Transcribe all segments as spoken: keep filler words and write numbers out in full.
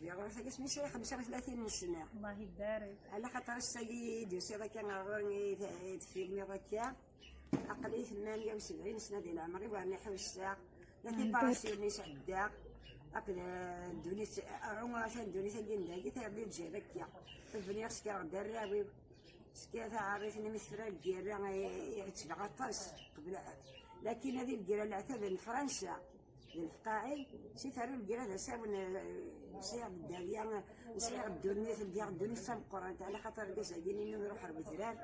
Ɣur-s agi asmi sɛiɣ xemsa u tlatin n ssna. Allah ibarek. Ala xaṭer ass-agi i d-tusiḍ akka ɣer ɣur-i, i d-tfilmiḍ akka. Aql-i tmanya u sebɛin sna di leɛmer-iw, ɛni ḥusseɣ la préparation-nni sɛeddaɣ. Akked, eh, ddunit, eh, atan ddunit-agi n dagi, tayeḍ di lǧal akka. Bniɣ, skerɣ-d arraw-iw. Skerɣ taɛerrit-nni mi tefra lgirra, eh, i ɛettbeɣ aṭas. Qbel, lakin ad lgirra leɛtab n Fransa. D lefqaɛi, si terra lgirra d asawen, eh, sɛiɣ dderya, sɛiɣ ddunit, ldiɣ ddunit d tameqqrant, ɛla xaṭer argaz-agi-nni iruḥ ar wedrar,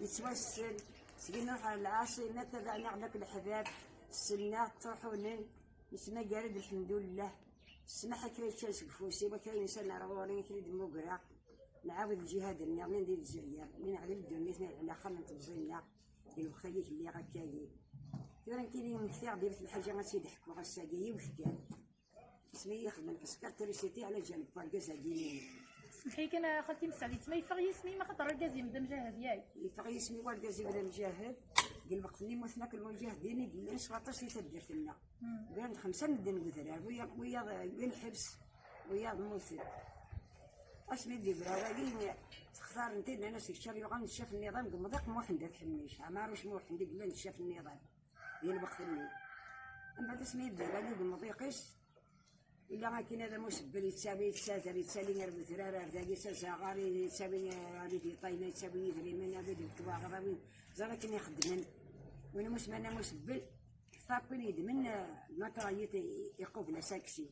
yettwassen, seg iruḥ ar lɛaṣima, tabaɛen-aɣ-d akk leḥbab, ssneɣ, ttruḥunen, nettmagar-d, lḥemdullah. Ssmaḥ i kra yeččan seg ufus-iw, a kra yensan ar ɣur-i, i kra d-mmugreɣ. Nɛawed lǧihad-nniḍen di Lezzayer, mi neɛdel ddunit, neɛdel axxam n temẓi-nneɣ. Di lweqt-agi lliɣ akka-yi. Tura nekkini mmektiɣ-d yiwet lḥaǧa ad tt-id-ḥkuɣ ass-agi, yiwet kan. Asmi i yexdem lɛesker trisiti ɛla janb n wergaz-agi-nni. Semḥ-iyi kan a xalti Mesɛed, yettma yeffeɣ yisem-im axaṭer argaz-im d amjahed, yak? Yeffeɣ yisem-iw, wergaz-iw d amjahed. Deg lweqt-nni mmuten akk lmujahedin i yellan s waṭas di taddart-nneɣ. Ugar n xemsa medden deg udrar, wiyaḍ, wiyaḍ, eh, deg lḥebs, wiyaḍ mmuten. Asmi d-yebra wagi, textaren-t-id, nnan-as: "Kečč ara yuɣalen d ccaf n yiḍan deg umḍiq, Muḥend At Ḥemmic, Ɛmaruc Muḥend i yellan d ccaf n yiḍan di lweqt-nni." Mbeɛd asmi yebda wagi deg umḍiq-is, yella akken ad amusebbel yettawi, yettader, yettali ar wedrar, ar dagi s azaɣar, yettawi, eh, abrid yeṭṭayna, yettawi idrimen, abrid n twaɣeḍ, awi, ẓer akken ixeddmen. Win umusman amusebbel, ktaṭ win yedmen, eh, lmatralyit i-, iqubel asaksi.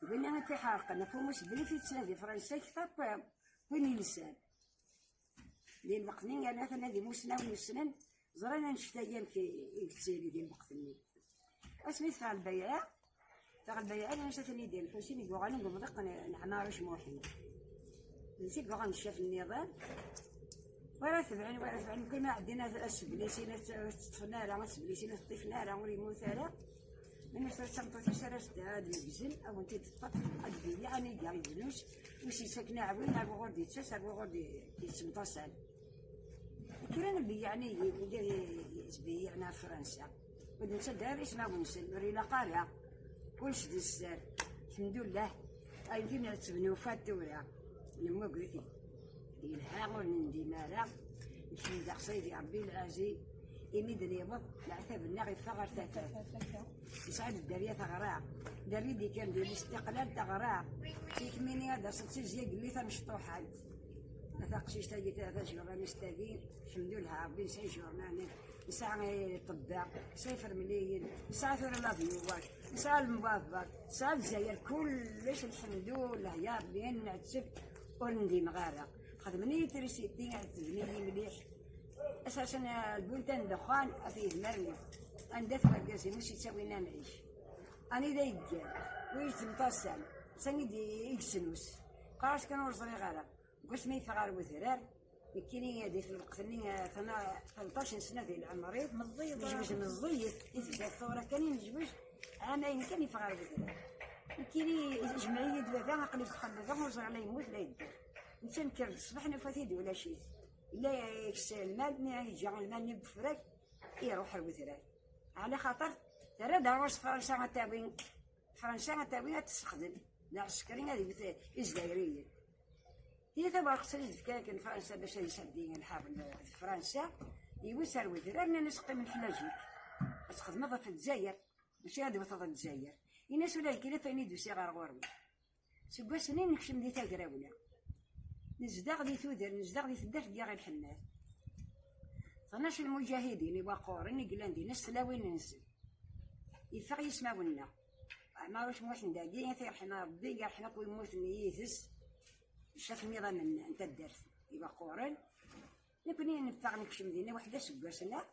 Win i t-iḥerqen, ɣef umusbel i t-yettnadi Fransa, ktaṭ, eh, win yelsan. Di lweqt-nni, yerna atan ad imusnawen yessnen, ẓran annect-agi amek i, i yettili di lweqt-nni. Asmi teffeɣ lbayɛa, teffeɣ lbayɛa, yerna s atan yeddi Lḥusin i yuɣalen deg umḍiq n, n Ɛmaruc Muḥend. D netta i yuɣalen d ccaf nniḍen. Wara tebɛen, wara tebɛen, mkul ma ɛeddin aseblis-in, ur t-ṭṭfen ara, aseblis-in ur t-ṭṭifen ara, ur yemmut ara. Ini-as tura d tameṭṭut-is ara s-, ad d-negzen, ad wen-t-id-teṭṭef, ad d-tbeyyeɛ, aniga d lus, ur s-yettaken aɛwin, ar wuɣur d-yettas, ar wuɣur d-, d-yettemṭasal. Kra n beyyeɛ-nni, wigi yettbeyyiɛen ar Fransa. Ur d-nettadda ara ismawen-nsen, ur ilaq ara. Kullec d sser. Lḥemdullah. Ayen tin nettebnufat tura, nemmuger-it-id. Yelha, ur nendim ara. Nḥemdeɣ Sidi Ṛebbi lɛazi, imi d-niweḍ, leɛtab-nneɣ iffeɣ ɣer tafat. Yesɛa-d dderya teɣra. Dderya d-ikkan di listiqlal teɣra. Tikmini ad d-taseḍ si Zyagelli tamecṭuḥant. A taqcict-agi, ta-, tajurnalis-agi, lḥemdullah, Ṛebbi nesɛa ijurnanen. Nesɛa iṭebba, nesɛa ifermliyen, nesɛa tura lavyuwat, nesɛa lembaber, nesɛa Lezzayer, kullec, lḥemdullah, ya Ṛebbi, ad nɛetteb, ur ndimeɣ ara. Xedmen-iyi trisiti, ɛettben-iyi mliḥ. Asasen, eh, lbunta n ddexxan, af yedmarni. Anda-t wergaz-im, ur s-yettawin amɛic? Anida yeggan? Wi yettemṭasan? Sani d-, i yesnus? Qqar-as kan ur ẓriɣ ara. Deg wasmi yeffeɣ ɣer wedrar, nekkini di lweqt-nni, eh, tana-, tleṭṭac n sna di leɛmer-iw. Meẓẓiyet. Nejbej meẓẓiyet, i tebda tura kan i nejbej, ɛamayen kan yeffeɣ ɣer wedrar. Nekkini ijmeɛ-iyi-d baba, aql-i deg uxxam baba, ur ẓriɣ la yemmut la yedder. Netta nekker-d ṣṣbeḥ nufa-t-id ulac-it. Yella yekkes lmal-nni, yeǧǧa lmal-nni deg ufrag, iruḥ ɣer wedrar. Ɛla xaṭer terra-d ar ɣur-s Fransa ad tawi, Fransa ad tawi ad tessexdem, d aɛsekri ad iwet Izzayriyen. Hi tawerqet i s-d-fkan akken Fransa bac ad isɛeddi lḥerb d Fransa, iwet ar wedrar, nnan-as qqimen ḥlajik, ad txedmeḍ ɣef Lezzayer, mačči ad d-tewteḍ Lezzayer. Ini-as ula d kra ayen i d-usiɣ ar ɣur-wen. Seg wass-nni nekcem di tagrawla. Nezdeɣ di tudert, nezdeɣ di taddart n Yiɣil Ḥemmad. Tnac lmuǧahidin iwaquren i yellan dinna s tlawin-nsen. Yeffeɣ yismawen-nneɣ. Ɛmaruc Muḥend-agi, ad t-yerḥem Ṛebbi, yerḥem akk win yemmuten yid-s. Ccaf n yiḍan n, n taddart iwaquren. Nekni neffeɣ nekcem dinna weḥd aseggas-nneɣ.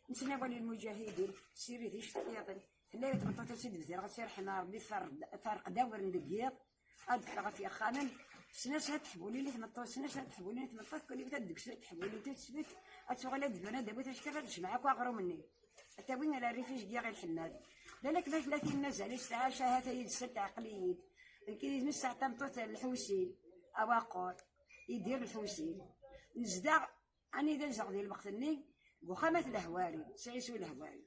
Nettnawal lmuǧahidin, sirid iceṭṭiḍen. Tella tmeṭṭut-as i d-bdireɣ, ad tt-yerḥem Ṛebbi, tfarq-, tfarq-d awren deg yiḍ. Ad d-teffeɣ ɣef yexxamen, snas ad teḥbulin i tmeṭṭut, snas ad teḥbulin i tmeṭṭut, kul yiwet ad d-tekkes teḥbulit i tesbit, ad tuɣal ad d-tban, ad d-tawi tacekkart, ad tejmeɛ akk aɣrum-nni. Ad tawi ar rrif-is n Yiɣil Ḥemmad. Balak ma tella tin mazal-itt tɛac, ahat ad yi-d-tessal teɛqel-iyi-d. Nekk yid-s nesɛa tameṭṭut n Lḥusin, awaqur, Idir Lḥusin. Nezdeɣ, anida zdeɣ di lweqt-nni, deg uxxam At Lehwari, Sɛisu Lehwari.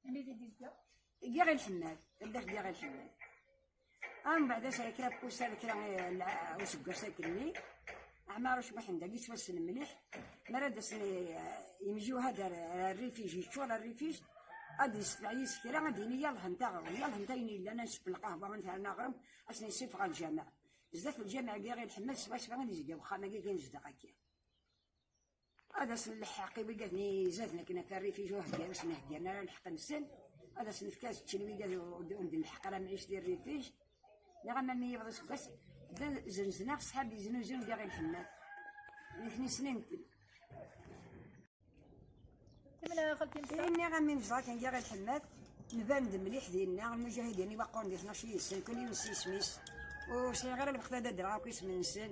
Anida i d-izdeɣ? Deg Yiɣil Ḥemmad, taddart n Yiɣil Ḥemmad. Mbeɛd, ass-a kra n wussan, kra, eh, lɛ-, useggas akkenni, Ɛmar Ucmuḥend-agi yettwassen mliḥ. Mi ara d-asen, eh, yemjuhad ar, ar rrifij, yeččur ar rrifij, ad d-yesbeɛ yis kra, ad d-yini: "Yalhent aɣrum, yalhent ayen yellan, ad nseww lqahwa, ad nerr aɣrum", ad sen-yessufeɣ ɣer lǧameɛ. Zdat lǧameɛ-agi i Lḥemmad swaswa i d-yezga wexxam-agi i nezdeɣ akka. Ad asen-nleḥḥeq i wigad-nni izaden akken ɣef rrifij ur heggan, ur sen-heggan ara lḥeqq-nsen. Ad asen-nefk ad ččen wigad ur, ur d-nleḥḥeq ara mɛic di rrifij. Niɣ ama mi yebḍa useggas, d-, zenzneɣ ṣṣḥab yeznuzun diɣ i Lḥemmad. Nitni ssnen-ten. Kemmel a xalti Msa. Niɣ am mi nezdeɣ akken diɣ i Lḥemmad, nban-d mliḥ dinna, lmuǧahidin iwaqquren di tnac yid-sen, kul yiwen s yisem-is. Ur sɛiɣ ara lweqt ad d-adreɣ akk isem-nsen.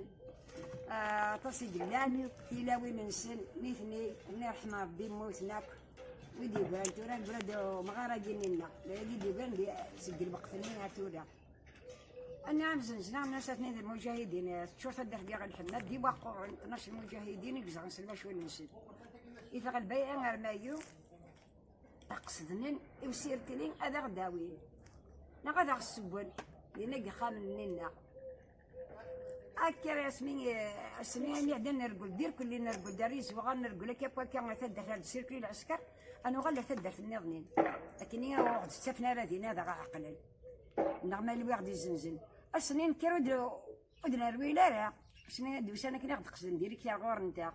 Ah, aṭas i yellan, tilawin-nsen, nitni, nni ṛḥem Ṛebbi, mmuten akk. Wid yugran tura, yura-d umɣar-agi-nni-nneɣ. D ayagi i d-yugran di, seg lweqt-nni ar tura. Anni am zenzneɣ, nnas atni d lmuǧahidin, teččur taddart diɣ i Lḥemmad, d iwaqquren, tnac lmuǧahidin i yezɣen s lmacun-nsen. I tɣelba-ya ar mayu, qesdnen i usirkli ad aɣ-d-awin, neɣ ad aɣ-ssewwen, dinna deg yixxamen-nni-nneɣ. Akka asmi, asmi i ɛeddan nergel, d irkelli nergel, d ar izewɣar nergel, akka n wakka, taddart ar d-sirkli lɛesker, ad nuɣal ar taddart nniḍnin. Akken i ur ɣ-d-ttafen ara din ad aɣ-ɛeqlen. Neɣ ma lwiɣ d-izenzen. Ass-nni nekker ur d-, ur d-nerwil ara. Ass-nni d-usan akken i ɣ-d-qesden direct ar ɣur-nteɣ.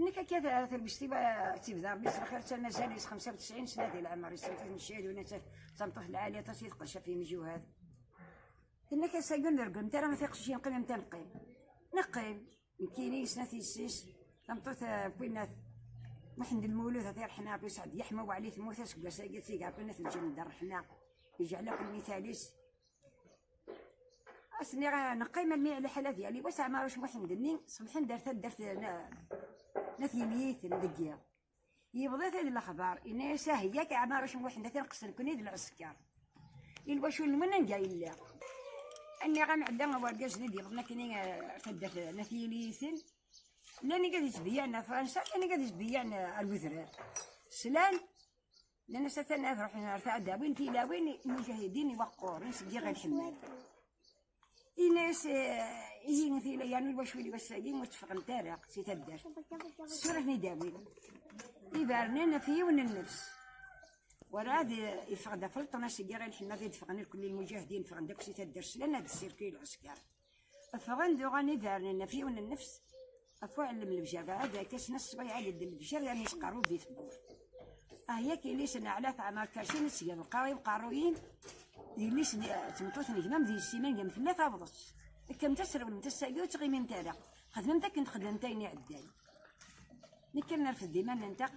Nekk akka ta-, talwest-iw, ah, ad tt-ibda Rebbi s lxir, d ta mazal yis xemsa u tesɛin sna di leɛmer, yis tameṭṭut n ccahid, win d tameṭṭut lɛali aṭas i teqqel caf imjuhad. Tenna-k ass-agi ur nergel ara tiqcicin, qqimemt ad neqqim. Neqqim. Nekkini, snat yessi-s, tameṭṭut, eh, n winnat, Muḥend Lmulud, ad t-yerḥem Ṛebbi, Saɛd Yeḥma Waɛli, temmut aseggas-agi, d tigert n winnat n Lǧennet d ṛṛeḥma, ijeɛl akk lmital-is. As-nniɣ, eh, neqqim almi lḥal ad yali wass, Ɛmar Ucmuḥend-nni, ṣebḥen-d ar taddart n, n At Yimyiten deg yiḍ. Yewweḍ-it-id lexbar, yenna-yas: "Ah, yak Ɛmar Ucmuḥend, atan qesden-ken-id lɛesker. I lwacul-nwen anga yella?" Nniɣ-am ɛedda wergaz-nni d-yewwḍen akken i, eh, taddart n At Yimyiten. Llan igad yettbeyyiɛen ar Fransa, llan igad yettbeyyiɛen ar wedrar. Slan, nnan-as atan ad ruḥen ar tɛedawin, tilawin, imuǧahidin iwaqquren seg Yiɣil Ḥemmad. Ini-as, eh, ihi tila, yernu lwacul-iw ass-agi ur tteffɣent ara si taddart. Sura ten-id-awin. Ibernen ɣef yiwen n nnefs. Werɛad, eh, iffeɣ-d afelṭun ass-agi ɣer lḥenna ad d-ffɣen irkelli lmuǧahidin, ffɣen-d akk si taddart, slan ad d-ssirkil lɛesker. Ffɣen-d uɣalen ibernen ɣef yiwen n nnefs, ɣef uɛellem lebjer, ɛad akka sna sswayeɛ ad d lebjer yerna isqerrub di tewwurt. Ah, yak yelli-s n Ɛla Teɛmer Kersi ad s-gen lqaṛi uqerruy-in, d yelli-s n, tmeṭṭut n gma-m d yessi-m, anga tella tabḍet. Kkemt ad trewlemt ass-agi ur ttɣimimt ara. Xedmemt akken txedmemt ayen iɛeddan. Nekker nerfed iman-nteɣ.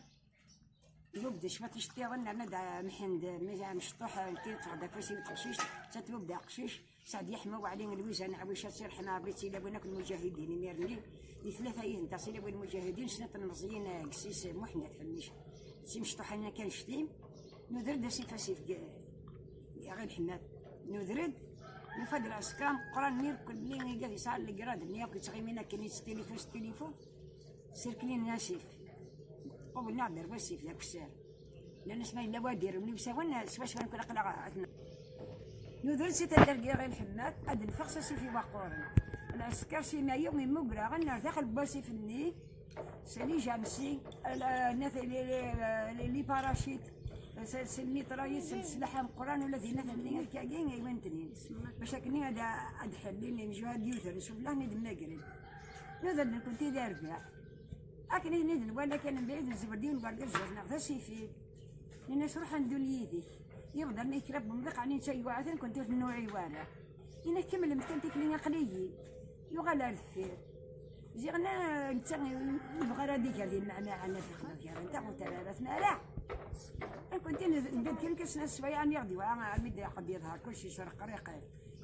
Tweb-d cwiṭ iceṭṭiḍen, nerna-d Mḥend, mi amecṭuḥ, nekkini ttɣed afus-iw d teqcict, ta tweb-d aqcic, Saɛd Yeḥma Waɛli, Lwiza n Ɛwica, ad tt-yerḥem Ṛebbi, d tilawin akk n lmuǧahidin imir-nni, di tlata yid-nteɣ tilawin n lmuǧahidin, snat n imeẓyen, eh, deg-s Muḥend At Ḥemmic, d timecṭuḥin akka annect-im, nuder-d asif asif deg, deg Iɣil Ḥemmad, nuder-d, nufa-d lɛesker ameqqran-nni, irkelli igad yesɛan legrad-nni akk yettɣimin akken s tilifu s tilifu, sirklin asif. Qubel-nneɣ-d ar wasif d akessar. Nnan-as ma yella wadir n imsawen, swaswa nekkni aql-aɣ ad n-, nuder si taddart n Iɣil Ḥemmad, ad neffeɣ s asif iwaqquren. Lɛesker si mayu immuger-aɣen ar daxel n wasif-nni, s les J M C, la, nat-, les, les, les, les parachuts, s, s lmitraillettes, s leslaḥ ameqqran, ula d inat-nni akkagi, iwan-ten-in. Bac akken ad, ad ḥellin imjuhad yudren, s ublaɣ-nni d-mmagren. Nuder nekkenti d arbaɛ. Akken i ten-id-nwala kan mebɛid, nezwer-d yiwen wergaz zdat-neɣ d asifil. Nnan-as: "Ruḥ ad ndun yid-k." Yebḍa mi kra n wemḍiq, ɛni netta yuɛa-ten, nekkenti ur ten-nuɛi wara. Yenna: "Kemmlemt kan tikli, aql-iyi." Yuɣal ar deffir. Ziɣ na-, netta ur yebɣi ara ad iger di lmeɛna, ɛni ad ixdem gar-nteɣ ur terra ara tmara. Nekkenti n-, nbedd kan, kan sna sswayeɛ, ɛni ɣ-d-yuɛa, armi d-iqed yeḍher kulci s ureqriq.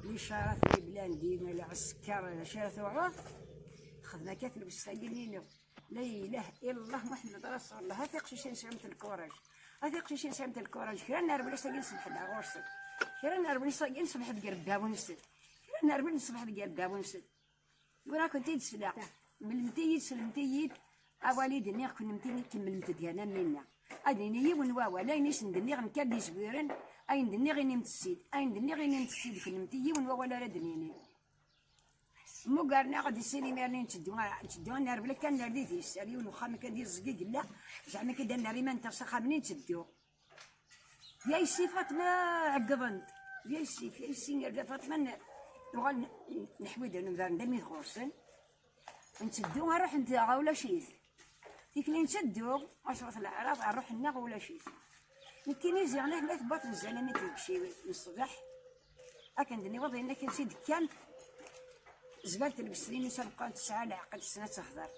Licarat, liblandi, lɛesker, acu ara tuɛuḍ? Xedmeɣ akka lwes-agi-nni-inu. La ilaha illallah Muḥemmed Rasulullah. A tiqcicin sɛumt lkuraj. A tiqcicin sɛumt lkuraj. Kra n rrwel ass-agi nṣebḥ-d ar ɣur-sen. Kra n rrwel ass-agi nṣebḥ-d gar ddaw-nsen. Kra n rrwel nṣebḥ-d gar ddaw-nsen. Ur akent-id-sleɣ. Mlemt-iyi-d, slemt-iyi-d. Awal i d-nniɣ, kennemti i kemmlemt-d yerna am winna. Ad nini yiwen wawal, ayen i sen-d-nniɣ nekk ad d-izwiren, Ayen d-nniɣ, inimt-t-id. Ayen d-nniɣ, inimt-t-id, kennemti, yiwen wawal ara d-nini. Mmugaren-aɣ-d sin imir-nni, netteddu, netteddu ad nerwel akka, ad nerr di tis, ar yiwen uxxam akka d iẓẓeg i yella, zeɛma akka d ad nerr iman-nteɣ s axxam-nni, netteddu. Yaysi Faṭma ɛeggḍen-d. Yaysi, yaysi, yerda Faṭma, n-, nuɣal n-, neḥwi-d, nberen-d armi d ɣur-sen. Netteddu, ar ruḥ-nteɣ ulac-it. Tikli netteddu, acret leɛraḍ, ar ruḥ-nneɣ ulac-it. Nekkini ziɣen akken tewweḍ tezzalamit deg ciwi n ṣṣbeḥ. Akken d-niweḍ, yenna-k ansi d-kkan, zbal telbest-nni-s ameqqran, tesɛa leɛqel, tessen ad tehder.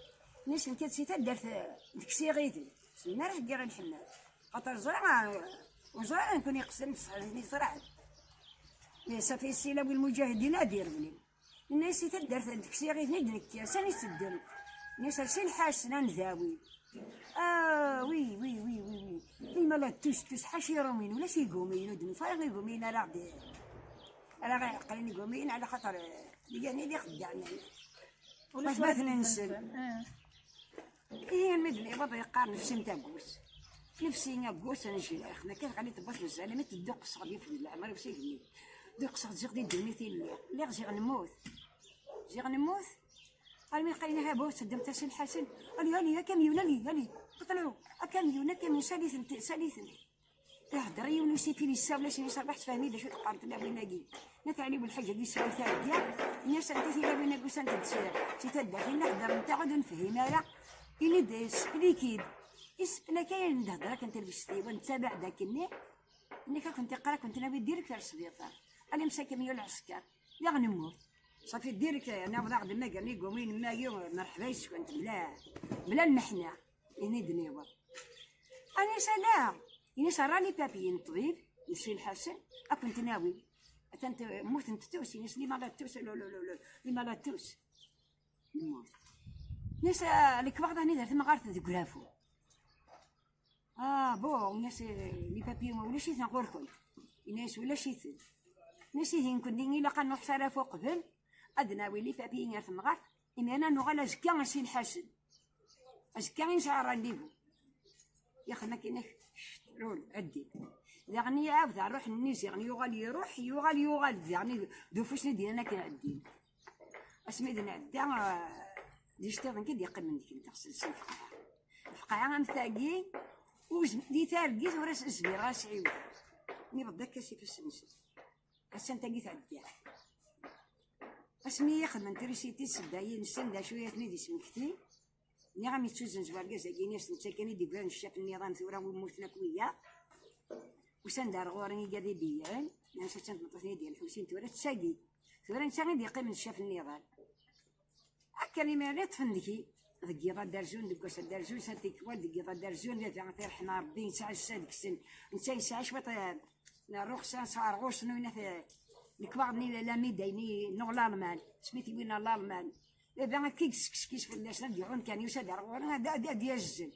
Nni-s nekk si taddart, eh, deg Siɣiden. Sellen ara heggiɣ i lḥenna. Xaṭer ẓriɣ, eh, ur ẓriɣ ayen kun iqesden, bṣeḥ nitni ẓriɣ. Safi ssilawi lmuǧahidin ad irewlen. Yenna-yas i taddart deg Siɣiden i d-nekka, sani teddem? Yenna-yas ar Si Lḥasen ad ndawi. Ah, oui, oui, oui, oui, oui. Lima la tus, tus, ḥaci Iṛumiyen, ulac Igumiyen, ur d-nufa ara Igumiyen ara ɣ-d-, ara ɣ-iɛeqlen Igumiyen, ɛla xaṭer, eh, d yani d ixeddaɛen. Ulac ma tbaten nsen. Ah. Ihi, almi d-niweḍ yeqqar nefsi n tagut. Nefsi n tagut, anjil, ax, ma kan ɣani tewweḍ tezzalamit, dduqseɣ di fed leɛmer-iw s igenni. Dduqseɣ ziɣ di ddunit i lliɣ. Lliɣ ziɣ nemmut. Ziɣ nemmut. Armi qqaren-iyi, "Ha bu, teddemt-as i Lḥasen." Ali, ali, akamyun, ali, ali. Qeṭlu, akamyun, akamyun, salit-tent, salit-tent. Ihedder yiwen usifil, yessawel-asen i Ṣabaḥ, tfehmi d acu teqqar tlawin-agi. Nna Teɛli Belḥaǧ-agi yesɛa targa, nna-as anta tilawin-agi usant-d si, si taddart, inna heddrent-aɣ ur nefhim ara, ini-d splik-id. Isplak ayen d-hedder akken telbest-iw, nettabaɛ-d akkenni, inna-k ad kent-iqqar ad kent-nawi direct ar sbiṭar. Alamma s akamyun lɛesker, diɣ nemmut. Safi direct, naweḍ-aɣ-d mager n igumiyen, mayu, merḥba yes-kent, bla, bla lmeḥna. Ini-d niweḍ. Anis ala, ini-as rran les papiers n ṭṭbib, n Si Lḥasen, ad kent-nawi. Atan t-, mmutent tous, ini-as les malades tous, le, le, le, le, les malades tous. Nemmut. Ini-as, ah, lekwaɣeḍ-nni d ar temɣart deg Urafu. Ah, bon, ini-as, eh, les papiers ma ulac-iten ɣur-kent. Ini-as ulac-iten. Ini-as ihi nekkni ilaq ad nruḥ s Arafu qbel, ad nawi les papiers ar temɣart, imir-nni ad nuɣal azekka a Si Lḥasen. Azekka i nesɛa rendez-vous. Yaxdem akken ak-, cct, rul, ɛeddi. Daɣen iɛawed ar ruḥ-nni ziɣen yuɣal iruḥ, yuɣal, yuɣal, daɣen d ufus-nni d-yennan akken ɛeddi. Asmi d-nɛedda, ah, d iceṭṭiḍen kan d-yeqqimen deg-nteɣ s, s lfeqɛa. Lfeqɛa am tagi, ur z-, di targit ur as-, zmireɣ ad s-ɛiwdeɣ. Niweḍ akka s ifassen-nsen. Attan tagi tɛedda. Asmi i xedmen trisiti tseddayin-nsen d acu i aten-id-ismekti, nniɣ-am yettuzenz wergaz-agi, ini-as netta kan i d-igran ccaf nniḍen, tura wi mmuten akk wiyaḍ. Usan-d ar ɣur-i igad ibeyɛen, nnan-as attan tmeṭṭut-nni d Lḥusin, tura d tagi. Tura netta i d-yeqqimen ccaf nniḍen. Akka imi ara ṭṭfen deg-i, deg yiḍ ad d-arzun, deg wass ad d-arzun, sa tikwal deg yiḍ ad d-arzun, ad aɣ-t-irḥem Ṛebbi, nesɛa ssa deg-sen. Netta yesɛa cwiṭ, eh, n ṛṛuxsa, nesɛa ṛṛɣus-nni, nekk, eh, lekwaɣeḍ-nni, la, la médaille-nni, nuɣ Lalman, asmi t-iwin ar Lalman. Baba akka i yessekskis fell-asen, ad d-iɛum kan, yusa-d ar ɣur-i, ad, ad, ad d-yazzel.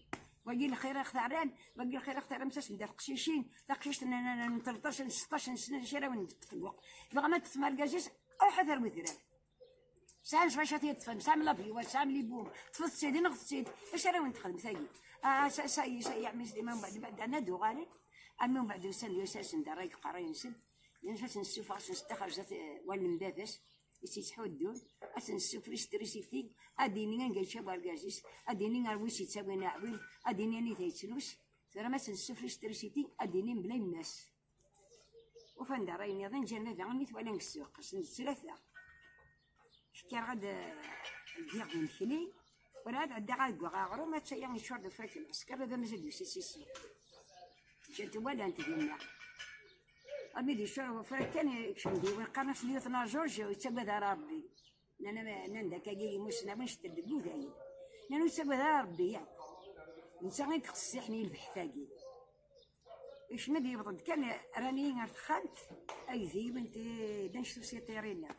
Wagi lxir i ɣ-terram, wagi lxir i ɣ-terram, s asen-d teqcicin, taqcict n, n, n, n tleṭṭac, n seṭṭac n sna, d acu ara wen-d-ṭṭfen lweqt? Tebɣam ad teṭṭfem argaz-is, ruḥet ar wedrar. Tesɛam s wacu ad t-yeṭṭfen, tesɛam labyuwa, tesɛam libum, ṭṭfet-tt-id, ineɣ-tt-id, d acu ara wen-texdem tagi? Ah, sa, sa, sa, yeɛmi Sliman, mbeɛd, mbeɛd, ad d-uɣalen. Armi mbeɛd usan-d, yusa-asen-d ṛṛay deg uqerray-nsen, nnan-as ad ten-ssufeɣ, ad ten-sṭaxer zdat, eh, wallen n baba-s, i tt-yettḥuddun, ad ten-nessufri s trisiti, ad d-yini anga yečča wergaz-is, ad d-yini ar wi s-yettawin aɛwin, ad d-yini anida yettlus, tura ma ad ten-nessufri s trisiti, ad d-yini mebla yemma-s. Ufan-d ṛṛay nniḍen, ǧǧan baba armi t-walan deg ssuq, ass n ttlata. Kkreɣ ad, eh, ddiɣ d imekli, werɛad ɛeddaɣ ad ggaɣ aɣrum, atta-ya yeččur d ufrak n lɛesker, baba mazal d-yusi si ssuq. Ǧǧan-t walan-t dinna. Armi d-yeččur wafrak kan, ikcem-d yiwen, qqaren-as Liutna George, ur yettagad ara Rebbi. Nnan, nnan-d akkagi imusnawen, cedden deg wudayen. Nnan ur yettagad ara Rebbi yakk. Netta i yeqṣṣiḥen i lbeḥt-agi. Ikcem-d, yewweḍ-d kan, rran-iyi ɣer texxamt, aydi-iw n t-, d anect usiṭir-ina.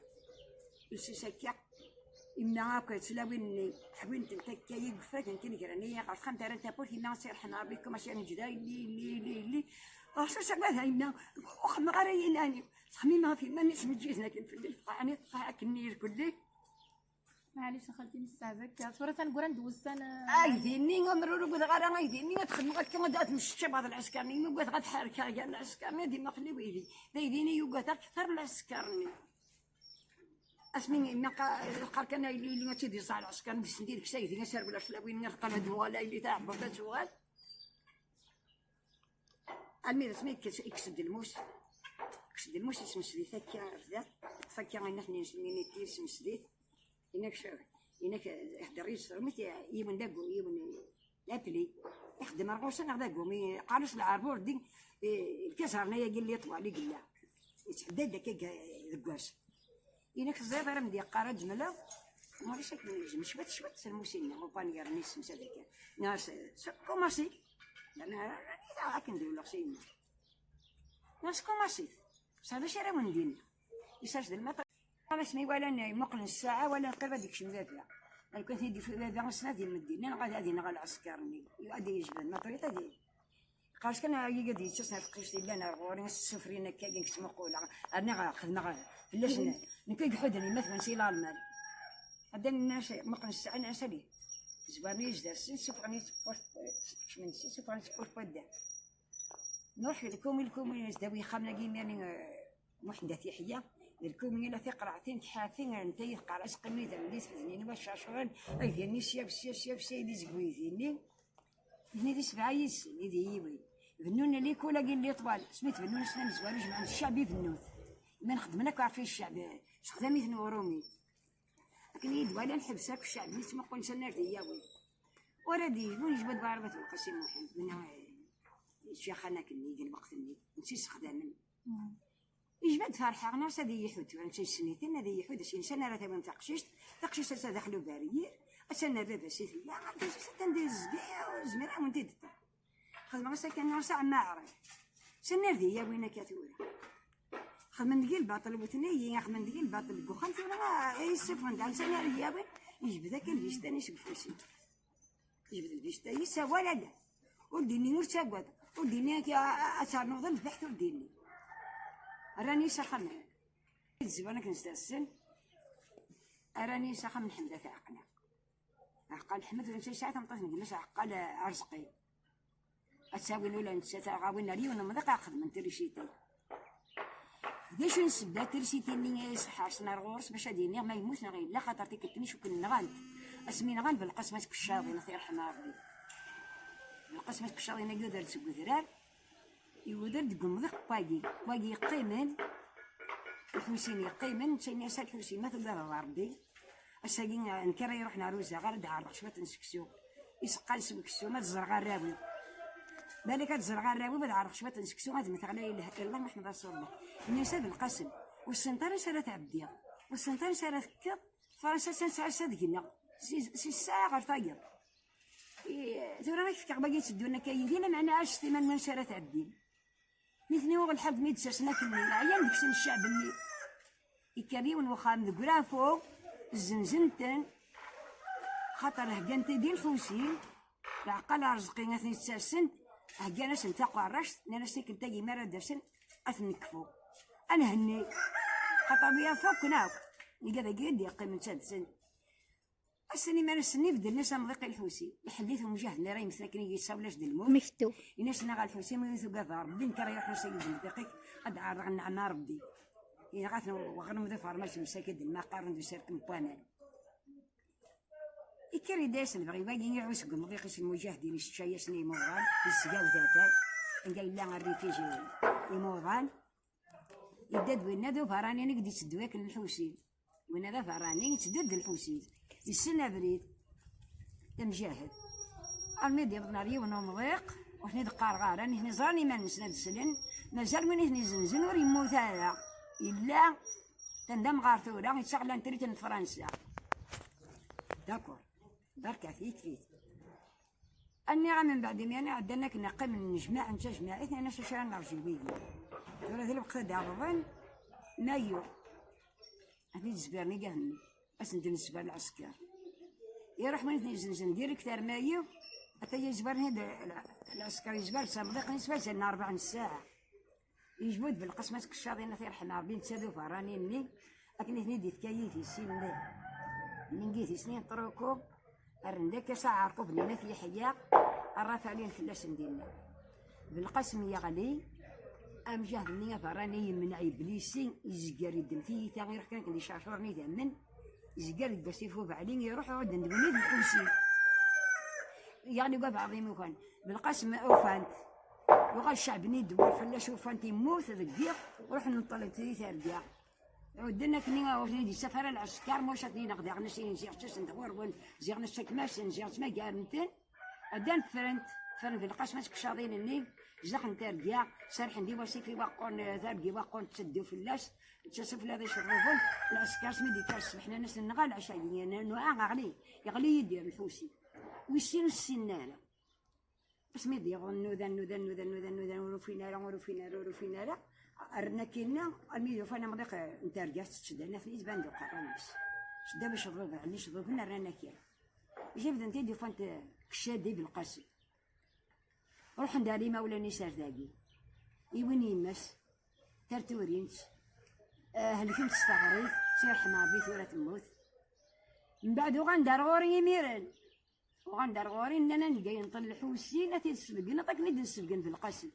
Yusi-s akka, imma akk tlawin-nni, ḥwin-tent akka, i yefrak, nekkini gren-iyi ɣer texxamt, rran tawwurt, imma ad tt-irḥem Rebbi, kumaci neǧda, illi, illi, illi, illi. Ɣas ur ssagad a yemma, ur xemmeɣ ara i yiman-iw. Ttxemmimeɣ ɣef yiman-is, meǧǧiden akken fell-i, lefqaɛa-nni, lefqaɛa akken-nni irkelli. Maɛlic a xalti, nessaɛd akka. Tura taneggura n wussan, eh, aydi-nni, amruru ur wwiḍeɣ ara aydi-nni, ad xedmeɣ akka, ad, ad mecčabeɣ d lɛesker-nni, mi wwiḍeɣ ad ḥerkeɣ gar lɛesker-nni, ad imuqel i waydi. D aydi-nni i ugadeɣ kter lɛesker-nni. Asmi yemma qa-, qqar kan a yelli, yelli ad tt-id-iẓẓeɛ lɛesker, d send deg-s aydi, aserwel ar tlawin, ad teqqal ad tuɣal, a yelli taɛebbuḍt ad tuɣal. Almi d asmi yekkes, yekkes-d lmus. Yekkes-d lmus, yesmesd-it akka ar zdat. Yeṭṭef akka ayen aten-yesmini tir, yesmesd-it. Inak c-, inak, eh, hder yis-, rmit yiwen d agu-, yiwen, eh, d apli. Ixeddem ar ɣur-sen neɣ d agumi, qqaren-as lɛerb ur din, eh, lkazarna-yagi n Litwal i yella. Yettḥeddad akka g-, deg wass. Inak teẓriḍ ara m-d-yeqqar ad jemleɣ. Ulac akken yejjem cwiṭ, cwiṭ s lmus-nni, upanier-nni yessemsad akka. Neɣ s, s, kumaṣi. Yerna, akken d-iwleɣ s yemma. Neɣ s kumaṣit. Bṣaḥ d acu ara wen-d-iniɣ? Isers d lmaṭer. Asmi walan, muqlen ssaɛa, walan qrib ad ikcem baba. Akken ten-id-ifi baba, assen ad imedden, neɣ ad, ad ineɣ lɛesker-nni. Ad yejbed lmaṭer, ad i-, qqar-as kan, ay, ad yettas ar teqcict yellan ar ɣur-i, s tsufrin akka, nekk smuquleɣ. Rniɣ xedmeɣ fell-asen. Nekk i iḥudden imatwen si Lalman. Haddan nnas, muqlen ssaɛa, nnas ali. Zwarni zdat-sen, sufɣen-it, kecmen-t, sufɣen-t, wadda. Nruḥ d lkumi, lkumi, zdaw yexxamen-agi, imir-nni, eh, Muḥend At Yeḥya, d lkumi, la tiqreɛtin, tḥafi, netta yeqqar-as, qqimen idammen di tfednin, wa ccacuren, aydi-nni sya, sya, sya, sya, di zeg uydi-nni. Nitni di sebɛa yid-sen, i d yiwin. Bennun likul-agi n Litwal, asmi tbennun asmi amezwaru, jemɛen ccɛeb ibennut. Ma nxeddmen akk ɣef ccɛeb, sexdam-iten uɣrumi. Akken i d-walan ḥebs akk ccɛeb, mi ttmuqqulen s annar d iyawi. Ur ad yejbu, yejbu-d Baɛerbat Belqasi Muḥend, winna, eh, ccixan akken i deg lweqt-nni, netta i ssexdamen. Yejba-d ferḥeɣ, neɣ s ad iyi-iḥudd tura, netta yessen-iten, ad iyi-iḥudd, as insan ara tawim taqcict, taqcict ass-a daxel uberyir, attan ar baba-s i tella, atan di zgi, ur zmireɣ ad wen-t-id-ṭṭef. Xedmeɣ-as akka, neɣ s ɛemma Ɛrab. S annar d iyawi akka tura. Xedmen deg-i lbaṭel wetniyi, xedmen deg-i lbaṭel deg uxxam, tura, ah, i yessufɣen-d, ɛni s annar d iyawi, yejbed akka lbistan-is seg ufus-iw. Yejbed lbista, yessawal ala. Ur d-inni ur ttagad. Ur d-inni akka, a, a, ad ternuḍ lbeḥt, ur d-inni. Rran-iyi s axxam. Tzemren akken sdersen. Rran-iyi s axxam n Ḥemda Taɛeqqla. Ɛeqqal Ḥmed, netta yesɛa tameṭṭut n gma-s Ɛeqqal, eh, Arezqi. Ad tawin ula nettat, ad ɣawin ar yiwen umḍiq, ad xedmen tirisiti. D acu n ssebba tirisiti-nni i s-ḥerṣen ar ɣur-s bac ad iniɣ ma yemmut neɣ yella, xaṭer tikkelt-nni cukkeɣ nɣan-t. Asmi nɣan Belqasem At Keccaḍi, ad t-yerḥem Ṛebbi. Belqasem At Keccaḍi-nagi yuder-d seg udrar, yuder deg umḍiq n wagi. Wagi yeqqimen, Lḥusin yeqqimen, netta yenna-as: "A Lḥusin, ma tugadeḍ Ṛebbi, ass-agi, eh, nekk ara iruḥen ar uzaɣar, ad d-ɛerḍeɣ cwiṭ n seksu." Iseqqal s uksum, ad ẓreɣ arraw-iw. Balak ad ẓreɣ arraw-iw, ad ɛerḍeɣ cwiṭ n seksu, ad mmteɣ la ilaha illallah Muḥemmed Rasulullah. Yenna-as: "A Belqasem, ur tessneḍ ara ansa ara tɛeddiḍ, ur tessneḍ ara ansa ara tekkeḍ, Fransa attan tesɛa ass ad gneɣ, si, si ssaɛa ɣer tayeḍ. I, tura ad k-fkeɣ wagi yetteddun akka yid-i, lameɛna ɛacet iman-nwen ansa ara tɛeddim." Nitni uɣ lḥal mi d-ttasen akken-nni, ɛyan deg-sen ccɛeb-nni. Ikker yiwen wexxam deg Urafu, zzenzen-ten, xaṭer heggan-t-id i Lḥusin, Ɛeqqal Arezqi, a ten-ittasen, heggan-asen taqerract, nnan-as: "Tikkelt-agi mi ara d-asen, ad ten-nekfu. Ad nhenni." Xaṭer wiyaḍ fukken akk, igad-agi i d-yeqqimen ttadsen. Ass-nni mi ara sen-ibedlen, ass amḍiq i Lḥusin. Iḥell-it umjahed-nni ara yemmten akken i yessawel ajdid Lmut. Mektu. Ini-as: "Nniɣ a Lḥusin, ma ur tugadeḍ Ṛebbi, nekk ara iruḥen ass-agi d lbiq-ik, ad d-ɛerḍeɣ nneɛma n Ṛebbi." Ini-as: "Ɣaten uɣrem d ufermaj msakid lmaqar d usark n waman." Ikker idda-yas lebɣi wagi, iɛus deg umḍiq-is lmujahdin, isečča-yasen imuḍan, yesgawd atan, anda yella rrifij imuḍan. Yedda-d winna d uberrani i d-itteddu akken Lḥusin. Winna d aberrani, itteddu-d Lḥusin. Yessen abrid, d amjahed. Armi d-yewweḍ ɣer yiwen umḍiq, ur ten-id-qqareɣ ara, nitni ẓran iman-nsen ad slen, mazal win i ten-izenzen ur yemmut ara. Yella, atan d amɣar tura, yettaɣ lantrit n Fransa. D'accord. Berkat, yekfi-t. Nniɣ-am mbeɛd imi ɛeddan akken qqim nnejmaɛ n tajmaɛit, nnan-as: "Acu ara nerǧu wigi? Tura d lweqt ad d-ɛerḍen mayu." Ad ten-id-zbiren igad-nni, ad sen-d-nezber lɛesker. Iruḥ win i ten-izenzen direct ar mayu, ata yezber-nni-d lɛesker, yezber s amḍiq-nni s wazal n rebɛa n ssaɛa. Yejbud Belqasem At Keccaḍ, inna-t yerḥem Ṛebbi, netta d uberrani-nni, akken i ten-id-ifka yid-i sin-nni. Nengit isnin truku, rren d akka s aɛerqub n At Yeḥya, rrafalin fell-asen dinna. Belqasem yeɣli, amjahed-nni aberrani yemneɛ iblisi, izger iddem tiyita, iruḥ kan akken d icercuren idammen, izger deg wasif ubeɛli, iruḥ iɛudden d win i d lḥusin. Yeɣli deg abeɛḍ imukan, Belqasem ufan-t, yuɣal Ceɛbni ddewwer fell-as, ufan-t immut deg yiḍ, ruḥen nṭalent di targa. Ɛudden akken ur ten-id-ittaf ara lɛesker, ma ulac ad ten-ineɣ daɣen, asin ziɣ ttasen-d ɣur-wen, ziɣ nettakm-asen, ziɣ ttmagaren-ten. Ɛeddan ffren-t, ffren Belqasem asekcaḍin-nni, zdaxel n targa, serḥen di wasif iwaqqun, targa iwaqqun tetteddu fell-as, d tasufla d icerruben, lɛesker asmi d-ikker ṣṣbeḥ nnan-as nneɣ a lɛecayyi, nuɛa ɣli, yeɣli Yidir lḥusin. Wis sin ur ssinen ara. Asmi d-yeɣḍen nudan, nudan, nudan, nudan, nudan, ur ufin ara, ur ufin ara, ur ufin ara. Rren akkinna, armi d ufan amḍiq n targa tetteddan, atni tban-d uqerru-nnes. Seddaw iceḍḍuben, ɛelli iceḍḍuben, rran akkin. Jibden-t-id ufan-t kcadi Belqasem. Ruḥen-d ar imawlan-is ar dagi. Iwin yemma-s, terturin-tt, eh, helken-tt s teɣrit, tt-irḥem Rebbi tura temmut. Mbeɛd uɣalen-d ar ɣur-i imiren. Uɣalen-d ar ɣur-i, nnan ad neg ayen nṭel lḥusin, ad t-id-sbeggneḍ akken i d-nsebgen Belqasem.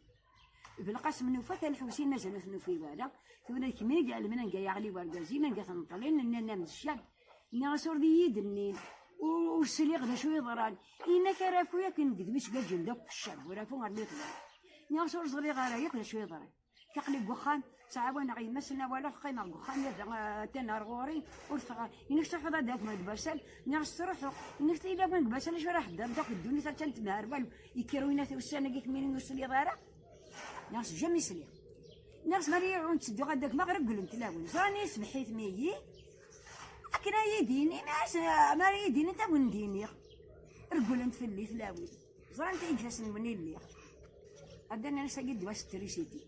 Belqasem nufa-t, a lḥusin mazal ur t-nufi wara. Tura d kemmini i iɛelmen anga yeɣli wergaz-in, anga t-neṭṭlen, nnan-am d ccab. Nniɣ-as ur d iyi-d-nnin, ur, ur sliɣ d acu yeḍran. Inak ara afu akken deg mi sgaǧen d akk ccab, ur afu ar mi yeḍran. Nniɣ-as ur ẓriɣ ara yakk d acu yeḍran. Aql-i deg uxxam, ttɛawaneɣ yemma-s n awal, ad qqimeɣ deg uxxam, yad, eh, atan ar ɣur-i, ur teɣ-, inek truḥeḍ ad d-tafeḍ deg basal, nniɣ-as truḥeɣ, inek tili deg basal, acu ara ḥeddren akk ddunit, attan temherwal, yekker winat ussan-agi kemmini ur sliɣ ara, nniɣ-as jamais sliɣ, nniɣ-as mara ur ttedduɣ ad d-akmeɣ, regglen tlawin, ẓran yesbeḥ-it miyi, akken ad yi-d-yini, mara yi-d-yini ad wen-d-iniɣ, regglen fell-i tlawin. Ẓrant i ifassen-nwen i lliɣ. Addan ass-agi ddwa s trisiti.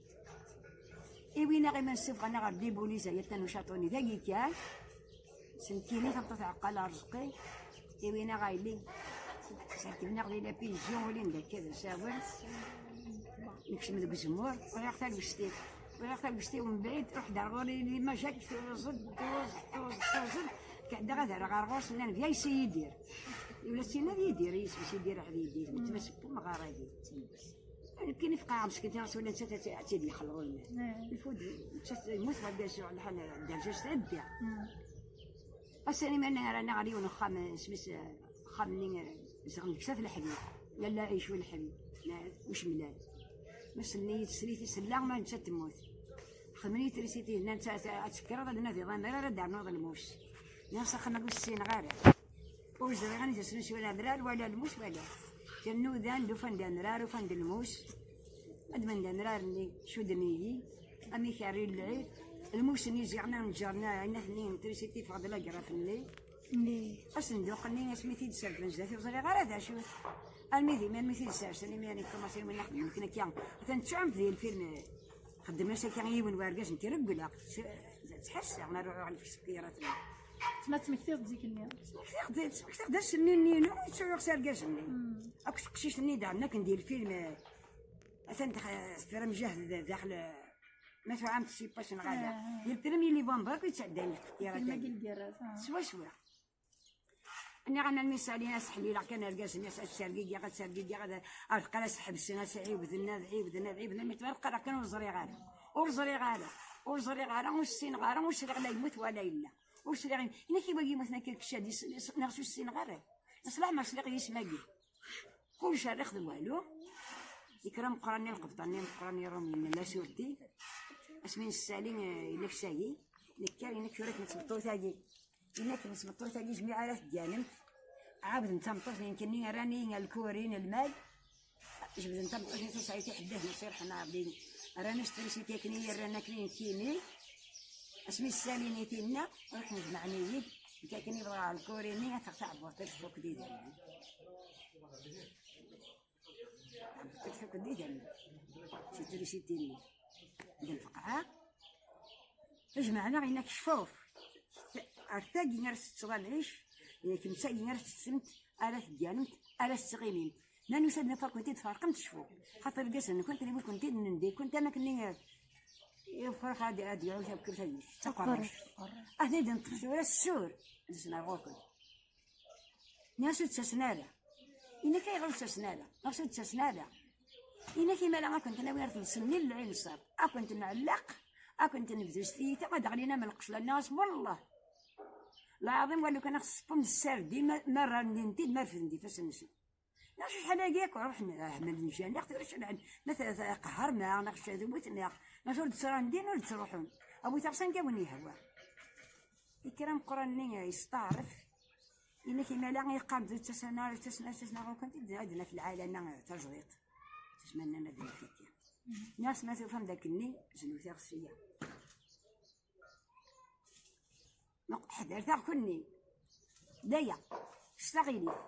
Iwin-aɣ iman ssufɣen-aɣ ɣer Dibuliza, yattan ucaṭuni dagi kan. S nekkini tameṭṭut ɛeqqal Arezqi. Iwin-aɣ a yelli. Serkben-aɣ di la Pizzi, ulin-d akka d asawen. Nekcem deg uzemmur, uriɣ tagest-iw. Uriɣ tagest-iw mebɛid, ruḥ-d ar ɣur-i, yelli ma jak tuẓed, tuẓed, tuẓed, tuẓed. Kɛeddaɣ ad rreɣ ar ɣur-s, nnan bya yessi Yidir. Ula d tin ad Yidir, yisem-is Yidir Ɛli Yidir, weltma-s n umɣar-agi. Nekkini fqaɛeɣ meskint, ɣas ula nettat ad tt-, ad tt-id-yexleḍ uyman. Lfud, nettat yemmut wergaz, yuɣ lḥal, dderja-s tɛedda. Ass-a, iman ara naɣ ar yiwen uxxam, isem-is, eh, axxam-nni, eh, zedɣen deg Sat Leḥbib, Lalla Ɛic u Leḥbib, na-, Ucemlan. Ma sellen-iyi-d srid i sella, ma nettat temmut. Xedmen-iyi trisiti, nnan ad tekkreḍ ad nadiḍ amrar, ad d-ternuḍ lmus. Nniɣ-as axxam-agi ur ssineɣ ara. Ur ẓriɣ anida snusuy amrar, wala lmus, wala. Kra nudan-d, ufan-d amrar, ufan-d lmus. Ad d-mend amrar-nni, cudden-iyi. Amek ar lɛid. Lmus-nni ziɣen neǧǧren, ɛinat-nni n trisiti teffeɣ-d lagraf-nni. Asenduq-nni asmi t-id-serken zdat-i ur ẓriɣ ara d acu-t. Armi d imir mi t-id-sersen, imir nekkumaṣi win ixedmen akken akka. Atan ttɛum di lfilm, xeddmen-as akka i yiwen wergaz, nekk reggleɣ. Ttḥassaɣ ma ruḥeɣ lfis n tira-tnni. Tma tmektiḍ-d zik-nni? Tmektiɣ-d, tmektiɣ-d ass-nni-nni-inu, i ttruɣ s argaz-nni. Akked teqcict-nni daɣen akken di lfilm, atan tefra mjahed daxel, ma tuɛam tessippas neɣ ala. Di lfilm yelli Bamba akk yettɛeddayen deg tira-tnni. Swaswa. Nniɣ-am, almi saliɣ, as ḥlileɣ kan argaz-nni, as, ad sergigiɣ, ad sergigiɣ, ad, ad qqar as ḥebsen, as ɛiwden, ad ɛiwden, ad ɛiwden, mi tebɣa qqareɣ kan ur ẓriɣ ara. Ur ẓriɣ ara. Ur ẓriɣ ara, ur ssineɣ ara, ur sliɣ la yemmut wala yella. Ur sliɣ, inek i wagi yemmuten akka kečč ad is-, is-, neɣ s ur ssineɣ ara. Neṣlaḥ ma sliɣ yisem-agi. Kullec rriɣ d walu. Yekker ameqqran-nni, lqebṭan-nni ameqqran iṛumyen n la Sûrti. Asmi nessali, eh, inek sagi. Nekker, inek tura akken tmeṭṭut-agi. Yenna-k n tmeṭṭut-agi jmiɛ ara tegganemt, ɛawdem tameṭṭut-nni nekkenni rran-iyi alkuri n lmal, jebden tameṭṭut-nni tusɛit iḥeddaden s irḥem Ṛebbi, rran-as trisiti akken i yi-rran akken i nekkini, asmi ssalin i tinna, ruḥen jemɛen-iyi-d, nekk akken i bɣiɣ alkuri-nni, afeɣ taɛebbuḍt ad tfuk d idammen. Tfuk d idammen. Si trisiti-nni. D lfeqɛa. Jemɛen-aɣ, yenna-k cfuf. Ar tagi ara tetteḍ amɛic, kemm d tagi ara tettemt, ara tegganemt, ara tettɣimimt. Ma nusa-d nufa-kent-id tferqemt, cfu. Xaṭer irgazen-nkent, newwi-kent-id, nendi-kent, am akken i, ifrax ad, ad yɛu tabkurt-agi. D taqerruct. Ad ten-id-neṭṭef tura ssur, ad sen-rɣuken. Nniɣ-as ur d-ttasen ara. Ini-ak ayɣer ur d-ttasen ara? Nniɣ-as ur d-ttasen ara. Ini-ak imala ad kent-nawi ar tebṣel-nni n lɛinṣer, ad kent-nɛelleq, ad kent-nebdu s tiyita, ad d-ɣlin am lqecla. Nniɣ-as wellah lɛaḍim, wa lukan ad ɣ-tessewwem d ssardi, ma, ma rran-tent-id, ma refden-d ifassen-nsen. Nniɣ-as acḥal-agi akk ruḥen, ah, ma d-nǧan, nniɣ tura celɛen, ma t-, t-, qehhṛen-aɣ, neɣ cedwit-aɣ, nniɣ-as ur d-ttran din, ur d-ttruḥun. Awit-aɣ s anga wen-yehwa. Yekker ameqqran-nni yesteɛṛef, ini-ak imala iqqam-d ur ttasen ara, ur ttasen ara, ur ttasen ara, ur ttasen ara, ur ttasen ara, ad naf lɛalama tajdiṭ. Tasmanna ad naf akka. Nniɣ-as ma tufam d akken-nni, zlewt-aɣ sya. Ḥdert-aɣ kunni. D aya. S taɣilit.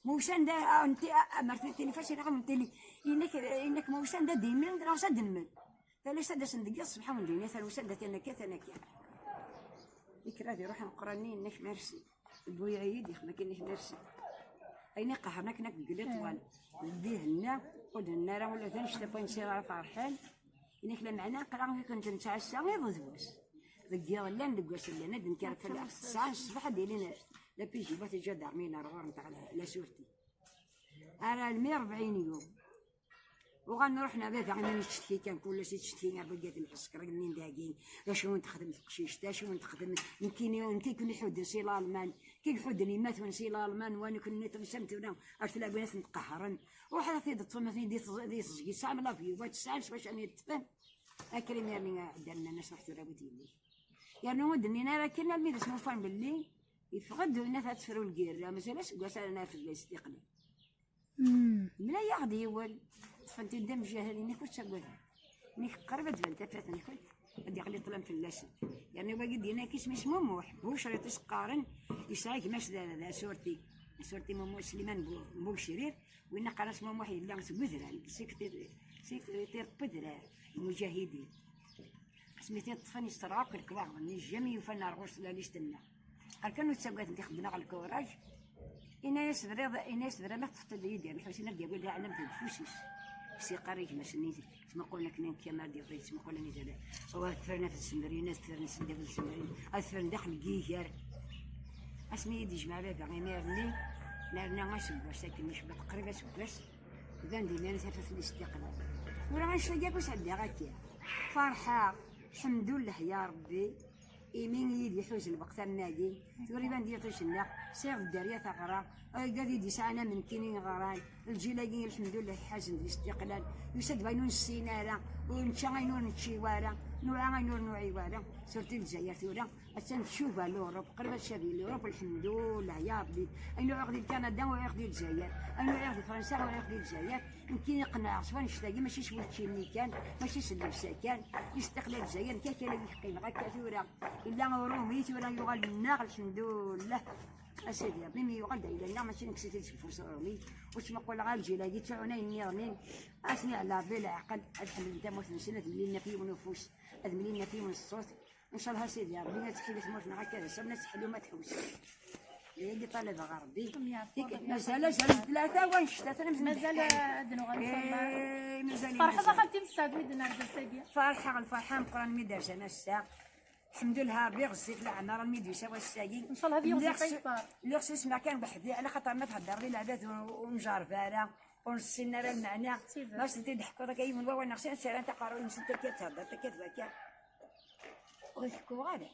Ma usan-d, ah, nti, ah, ah, mer tili faci neɣ nti li. Inek, inek ma usan-d ad d-imel, neɣ ad d-nmel. Talast ad asen-d-giḍ ṣṣbeḥ wen-d-ini, atan usan-d, atan akka, atan akka. Ikker ad iruḥ ameqqran-nni, inek merci. Yewwi-yi-d, yexdem akken, inek merci. Ayen iqehren akken akk deg liṭwan. Ddihenna, ur d-henna ara ula d anect akk ayen sira ara ferḥen. Inek lameɛna aql-aɣ i kent-nettɛassa iḍ d wass. Deg yiḍ llan, deg wass llan, ad d-nekker fell-, ɣef tesɛa n ṣṣbeḥ ad d-ilin la P J, la ǧadarmi, la ɣur-nteɣ, la, la sûreté. Ar almi rebɛin yum. Uɣalen ruḥen ar baba, imi yettcetki kan, kul ass yettcetki ar baggat n lɛesker, ad d-nnin dagi, d acu n texdem teqcict, d acu n texdem, nekkini, nekki ken-iḥudden si Lalman, kik ḥudden yemma-twen si Lalman, wa nekkni tumsam tura ar tlawin ad ten-tqehren. Ruḥet ad t-id-ṭṭfem, ad ten-id-, di teẓ-, di teẓgi, tesɛam la viewat, tesɛam s wacu ad ten-id-ṭṭfem. Akken imir-nni ɛeddan nnan-as ruḥ tura wi-t yelli-k. Yernu ur d-nnin ara akken almi d asnulfan belli yeffeɣ-d winna ad tefru lgirra, mazal aseggas ara nerfed la istiqlal. Mla-yaɣ-d yiwen, ṭṭfen-t-id d amjahed, inek ur ttagaden. Inek qrib ad d-tban tafat-nkent, ad d-yeɣli ṭṭlam fell-asen. Yerna wagi d-yenna-k isem-is Mumuḥ, Bucriṭ i s-qqaren, yesɛa gma-s d, d asurti. Asurti Mumuḥ Sliman Bu-, Bucrir, winna qqaren-as Mumuḥ yella seg udrar, seg ti-, seg tiṭ n udrar, lmujahidin. Asmi t-id-ṭṭfen yesserɣ akk lekwaɣeḍ-nni, jamais yufan ar ɣur-s la liste-nneɣ. Qqar kan ur ttagaden, ixedmen-aɣ lkuraj. Ini-as briɣ, ini-as briɣ ma teṭṭfeḍ-d Yidir Lḥusin ad d-yawi leɛlam deg ufus-is. Siqar i gma-s-nni, ttmuqulen akken akka ma d-iɣḍi, ttmuqulen izad. Wa tefren af tsemrin, ad tefren s ddaw n tsemrin, ad tefren daxel n yiger. Asmi i d-yejmeɛ baba imir-nni, nerna aseggas akken, icebbeḍ qrib aseggas. Ban-d imir tafat n istiqlal. Tura anect-agi akk sɛeddaɣ akka. Ferḥeɣ. Lḥemdullah ya Rebbi. Imi i yi-d-iḥuz lweqt am wagi. Tura iban-d yiṭij-nneɣ. Sɛiɣ dderya taɣra. Agad i d-yesɛan am nekkini yeɣran. Lǧil-agi, lḥemdullah, iḥazen d listiqlal. Yusa-d wayen ur nessin ara. Ur nečča ayen ur nečči wara. Nuɛa ayen ur nuɛi wara. Surtout Lezzayer tura. Attan tcuba l'Europe, qrib ad tcabi l'Europe, lḥemdullah, ya Rebbi. Ayen uɛiɣ di Kanada, uɛiɣ di Lezzayer. Ayen uɛiɣ di Fransa, uɛiɣ di Lezzayer. Nekkini qenɛeɣ s wanect-agi, mačči s wučči-nni kan, mačči s llebsa kan. Istiqlal Lezzayer, nekk akka la i qqimeɣ akka tura. Illa urumi, tura yuɣal nneɣ, lḥemdullah. A Sidi Rebbi, mi yuɣal d ayla-nneɣ, mačči nekk si tid seg ufus urumi. Ur ttmuquleɣ ara lǧil-agi, ttɛunayen nniḍen. Asmi ɛla Rebbi leɛqel, ad ḥemmlen tamurt-nsen, ad mlilen ɣef yiwen ufus, ad mlilen ɣef yiwen ṣṣut. Ncallah a Sidi Rebbi ad tḥil tmurt-nneɣ akka d asawen, ad teḥlu ma tḥewwes. D ayagi ṭalabeɣ ɣer Rebbi. Mazal azal n tlata wanect-a, mazal ad nuɣal, ncallah. Eh, mazal. Ferḥeḍ a xalti, mssaɛd mi d-nerza ass-agi? Ferḥeɣ lferḥ ameqqran mi d-rzan ass-a. Lḥemdullah Rebbi ɣezzif leɛmer mi d-yusa wass-agi. Ncallah ad yiɣzif akter. Lliɣ s-, lliɣ susmeɣ kan weḥd-i, ala xaṭer ma thedder di leɛbad ur, ur njerreb ara. Ur nessin ara lmeɛna. Ma sen-t-id-ḥkuḍ akka yiwen wawal neɣ sin, sserran taqerruy-nsen takka thedder, takka twakka. Ur ḥkuɣ ara.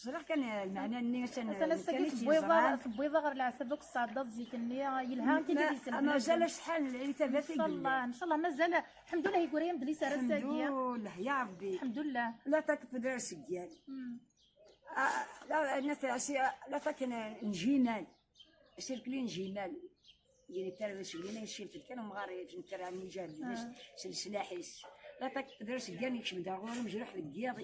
Ẓriɣ kan lmeɛna-nni, atan, atan ass-agi tewwiḍ-aɣ, tewwiḍ-aɣ ɣer leɛtab akk tesɛeddaḍ zik-nni, yelha akken i d-isel. Mazal acḥal n lɛitabat i yellan. Ncallah, ncallah, mazal, lḥemdullah, yeggra-yam-d liser ass-agi. Lḥemdullah, ya Rebbi. Lḥemdullah. La takfed ar seg yal. Ah, la, la, la, la taken n jimal. Asirkli n jimal. Yini tara d asegmi, yini yecil kan umɣar, yecil tara am ijardin, s leslaḥ-is. La tak-, d aseggan yekcem-d ɣer ɣur-i umejruḥ deg yiḍ,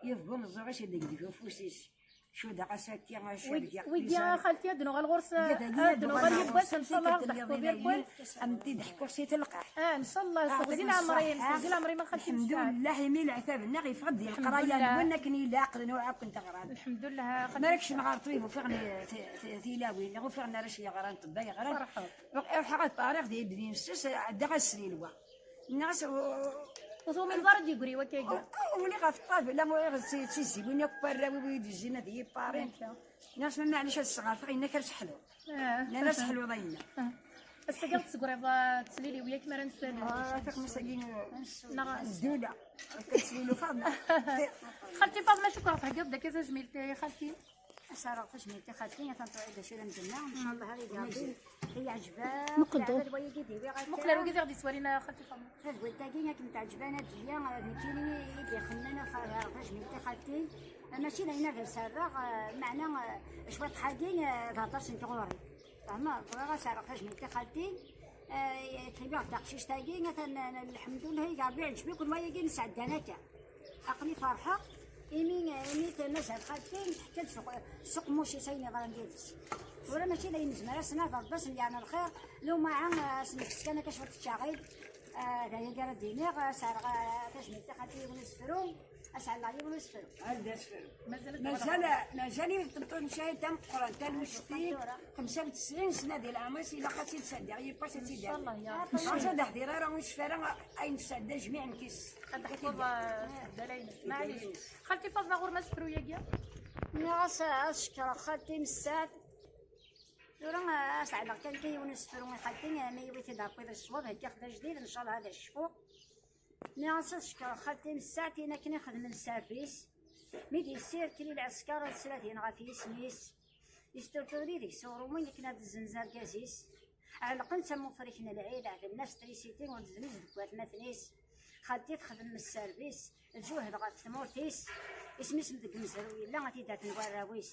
yebḍu meẓẓuɣ-is deg, deg ufus-is. Cudeɣ-as akka, acu wigi, wigi a xalti, ad nuɣal ɣur-s, ad nuɣal yiwwas, ncallah, ad ɣ-d-teḥkuḍ irkul. Am t-id-ḥkuɣ si telqaḥ. Ah, ncallah, seɣzi leɛmer-im, seɣzi leɛmer-im a xalti. Lḥemdullah, imi leɛtab-nneɣ yeffeɣ-d di leqraya-nwen akken ilaq, d nuɛa akk n teɣra. Lḥemdullah. Mi ara kecmeɣ ɣer ṭṭbib, ufiɣ-n ti-, ti-, tilawin, neɣ ufiɣ-n arrac yeɣran, ṭṭebba yeɣran. Ferḥeɣ. Ruḥ-, ruḥeɣ ad pariɣ di bnin-nnes, ɛeddaɣ ad slileɣ. Nniɣ-as, u-, Ur tumineḍ ara d-yegri wakka-agi? Ur, ur, ur, ɣef ṭṭabla, ur, ɣef ti-, tiziwin akk warraw-iw i d-izin ad iyi-pparen. Akka. Nniɣ-as, ma maɛlic ad sɣerfeɣ, yenna-k ar seḥlu. Ah. Nnan-as seḥlu dayen. Ah. Ass-agi ɣ-d-tegriḍ, ah, teslili-w yak mi ara nessali. Ah, tiqmis-agi, neɣ ddula. Akka teslili Faḍma. Xalti Faḍma, cukkeɣ theggiḍ-d akka tajmilt i xalti. Ad s-rreɣ tajmilt i xalti, atan tura d acu ara m-d-nniɣ, ncallah ad iyi-d-yeɛjeb. Muqel-d. Muqel ar wagi d-iwi ɣer muqel ar wagi d-iɣ-d-yettwalin, a xalti Faḍma. Tadwilt-agi akken teɛǧeb-aneɣ d-iyi, d nekkini i d-ixemmen ad rreɣ tajmilt i xalti. Mačči d ayen ad as-rreɣ, eh, meɛna, eh, cwiṭ-agi, eh, d aṭas n tɣuri. Fehmeḍ? Bɣiɣ ad s-rreɣ tajmilt i xalti. Eh, tebbiɣ-d taqcict-agi, atan, eh, lḥemdullah, i Ṛebbi iɛǧeb-iken wayagi nesɛeddan akka. Aql-i ferḥeɣ, imi, imi mazal xalti teḥka-d s uq-, s uqemmuc-is ayen yeḍran yid-s. Tura mačči d ayen nezmer ad s-nehder, d ass n yeɛni lxir, lumaɛa, eh, ad s-nefk kan akka cwiṭ n ttcaɣil, eh, d ayagi ara d-iniɣ, eh, ad s-rreɣ, eh, tajmilt i xalti yiwen usefru, ad s-ɛelleɣ yiwen usefru. Mazal, mazal i tmeṭṭut n Cahid tameqqrant, talwest-is, xemsa u tesɛin sna di leɛmer-is, ilaq ad tt-id-sɛeddiɣ yiwwas ad tt-id-awiɣ. Ur s-d-ḥdiṛ ara, ur yecfi ara ayen tesɛedda jmiɛ n kis. Ad teḥfeḍ, eh, dalayen-is. Maɛlic. Xalti Faḍma, ɣur-m asefru-agi? Nniɣ-as ad cekkreɣ xalti Mesɛad. Tura, eh, ad s-ɛelleɣ kan kan yiwen usefru i xalti, ma yiwi-t-id ɛebbiḍ i ṣṣwab, heggiɣ-t d ajdid, ncallah ad as-cfuɣ. Nniɣ-as ad cekkreɣ xalti Mesɛad, tin akken i xedmen sserbis. Mi d-yessirkel i lɛesker ad sladin ɣef yisem-is. Yesturtur deg-s uṛumi akken ad d-zzenz argaz-is. Ɛelqen-tt am ufrik n lɛid, ɛedlen-as trisiti ur d-tezmiz deg watmaten-is. Xalti texdem sserbis, tjuhed ɣef tmurt-is. Isem-is deg umezruy yella, ad t-id-aten warraw-is.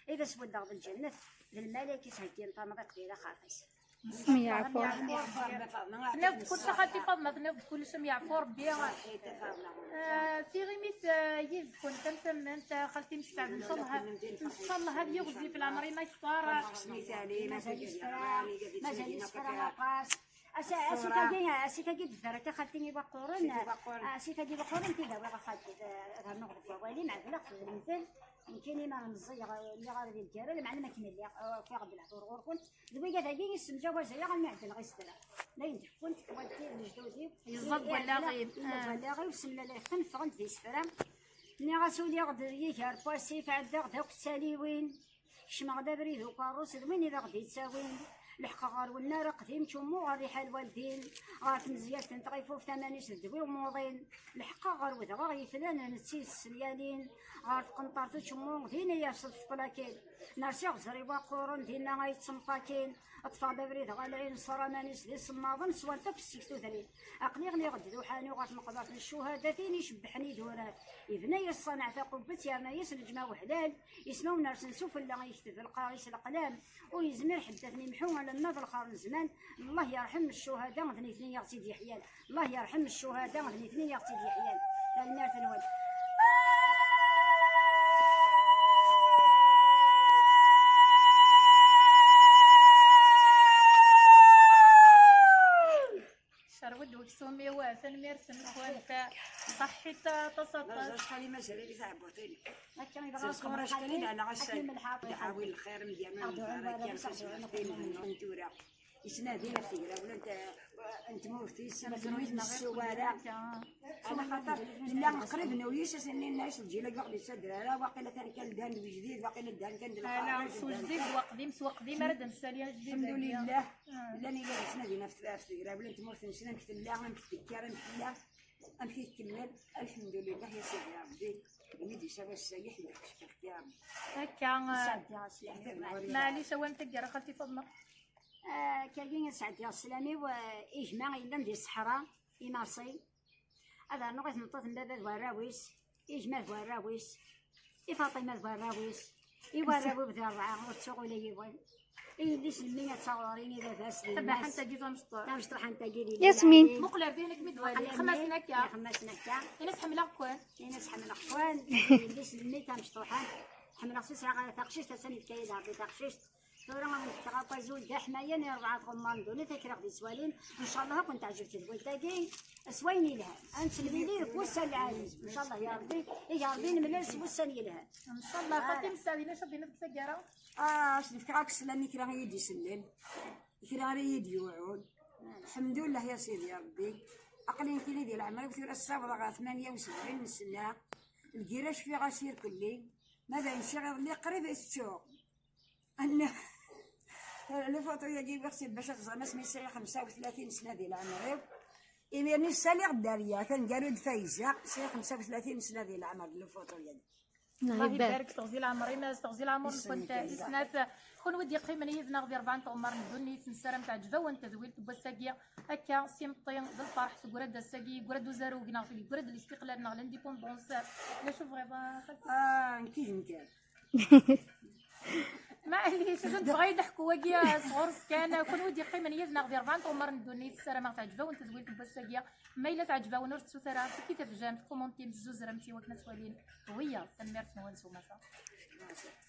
I d as-buddeɣ d lǧennet, d lmalayek i s-heggin tamḍiqt di laxert-is. Am yeɛfu. Tenniḍ-d kullec a xalti Faḍma, tenniḍ-d kullec, am yeɛfu Rebbi. Ah, tiɣimit, ah, yid-kent am tamment, ah, xalti Mesɛad, ncallah, ncallah ad yiɣzif leɛmer-im akter. Mazal isefra, mazal isefra aṭas. As-, asif-agi, asif-agi d-tebra xalti i Waqquren. Asif-agi Waqquren, tid awiɣ a xalti, ad rnuɣ deg wawal-im, ɛedleɣ-t d lemtel. Nekkini ma meẓẓiyeɣ, lliɣ ara di lǧara, lameɛna akken lliɣ, ufiɣ-d lehdur ɣur-kent. D wigad-agi i ssemjawazayeɣ almi ɛeddleɣ isefra. D ayen d-ḥkunt twalti n lejdud-iw. Yeẓẓad wallaɣ-im. Yeẓẓad wallaɣ-iw, semlalayeɣ-ten, ffɣent d isefra. Nniɣ-as uliɣ-d yiger n wasif, ɛeddaɣ-d akk d taliwin. Kecmeɣ-d abrid ukerrus d win i d aɣ-d-ittawin. Leḥqeɣ ɣer wennar aqdim čummuɣ rriḥa lwaldin. Ɣer tmezyaft n tɣifuft aman-is d ddwi umuḍin. Leḥqeɣ ɣer wedɣaɣ yeflan netta s tsenyalin. Ɣer tqenṭert učemmu dinna yers-d teflakin. Nersiɣ ẓer i Waqquren dinna ay ttemṭakin. Ṭṭfeɣ-d abrid ɣer lɛin ṣṣer aman-is d isemmaḍen swant akk seg tudrin. Aql-i ɣliɣ-d d uḥanu ɣer tmeqbert n ccuhada tin icebbḥen idurar. Ibna-yas ṣṣaneɛ taqubbet yerna-yas leǧma weḥlal. Ismawen rsen sufella yekteb lqar-is leqlam. Ur yezmir ḥedd ad ten-imḥu alamma d lxer n zzman. Allah yerḥem ccuhada d nitni i ɣ-tt-id-yeḥyan. Allah yerḥem ccuhada d nitni i ɣ-tt-id-yeḥyan. Tanemmirt-nwen. Cerwed weksum-iw, tanemmirt-nkent. Ṣaḥḥit aṭas, aṭas. Acḥal i mazal di tɛebbuṭin. Akken i dɣa s lxemra acḥal i d-ɛelleɣ ass-a. Akken i melḥaṭ. Dɛawi lxir, mdyana lxir, akken xas lxir, tura. Isnadi ɣef tegrawla n t-, n tmurt-is, ma tmurt n Ssuwara. Ala xaṭer nella qrib nuyis, ass-nni nna-as lǧil-agi ur ɣ-d-yettader ara, waqila tan kan ddan d wejdid, waqila ddan kan d lxaṭer. Ala, s wejdid d waqdim, s waqdim ara d-nessali ajdid. Alḥemdulillah. Ah. Llan illa d-yettnadin ɣef, ɣef tegrawla n tmurt-nsen, amek tella, amek tekker, amek tella, amek i tkemmel. Alḥemdulillah, ya Sidi Ṛebbi, imi d-yesɛa wass-agi, ḥemdeɣ-k, cekreɣ-k, ya Ṛebbi. Akka, ah, maɛlic, awal n taggara, xalti Faḍma. Ah, akkagi ad sɛeddiɣ sslam-iw, ah, i gma yellan di ṣṣeḥra, i Maṣi. Ad rnuɣ i tmeṭṭut n baba d warraw-is, i gma d warraw-is, i Faṭima d warraw-is, i warraw-iw d ṛebɛa, ur ttuɣ ula yiwen. I yelli-s n mmi ad taɣuri, i baba-s d yemma-s. Tabaḥant-agi tamecṭuḥ. Tamecṭuḥant-agi di Yasmin. Muqel ar dihin akken i d-wali. Xemmasen akka. Xemmasen akka. Ini-as ḥemmleɣ-ken. Ini-as ḥemmleɣ-ken. Yelli-s n mmi tamecṭuḥant. Ḥemmleɣ s sɛiɣ taqcict, ass-a yefka-yi-d Ṛebbi taqcict. Tura ad wen-fkeɣ akk azul d aḥmayan i rebɛa tɣemmar n ddunit, akken i ɣ-d-yettwalin. Ncallah ad ken-teɛǧeb tedwilt-agi s wayen yelhan. Ad nettemlili deg wussan lɛali. Ncallah ya Ṛebbi, ig Ṛebbi nemlal s wussan yelhan. Ncallah. Faṭima Ssaɛdi, acu ad d-tiniḍ deg taggara? Ah, ad s-d-fkeɣ akk sslam i kra i yi-d-isellen, i kra ara yi-d-yuɛun. Lḥemdullah ya Sidi Ṛebbi. Aql-i nekkini di leɛmer-iw tura ssawḍeɣ ɣer tmanya u sebɛin n ssna. Lgirra cfiɣ-as irkelli. Ma d ayen ččiɣ iḍelli qrib ad t-ččuɣ. Anna-, lfuṭu-yagi wwiɣ-tt-id bac ad teẓrem asmi sɛiɣ xemsa u tlatin sna di leɛmer-iw. Imir-nni ssaliɣ dderya, taneggarut d Fayza, sɛiɣ xemsa u tlatin sna di leɛmer, lfuṭu-yagi. Allah ibarek, teɣzi leɛmer-im, teɣzi leɛmer-nkent i snat. Kunwi d-yeqqimen yid-neɣ di rebɛa n tɣemmar n ddunit, nessaram teɛǧeb-awen tedwilt n wass-agi. Akka, s imeṭṭi, d lferḥ, teggra-d ass-agi, yeggra-d uzarug-nneɣ, yeggra-d listiqlal-nneɣ, l'indépendance. D acu bɣiḍ, a xalti? Ah, nekk i d nekk. Maɛlic, acu nebɣa ad neḥku wagi, ah, sɣur-s kan. Kunwi d-yeqqimen yid-neɣ di rebɛa n tɣemmar n ddunit, ssarameɣ teɛǧeb-awen tedwilt n wass-agi. Ma yella teɛǧeb-awen, ur tettut ara, tiki tafejjamt, kumuntimt, zuzremt i wakken ad twalin wiyaḍ. Tanemmirt-nwen s umata.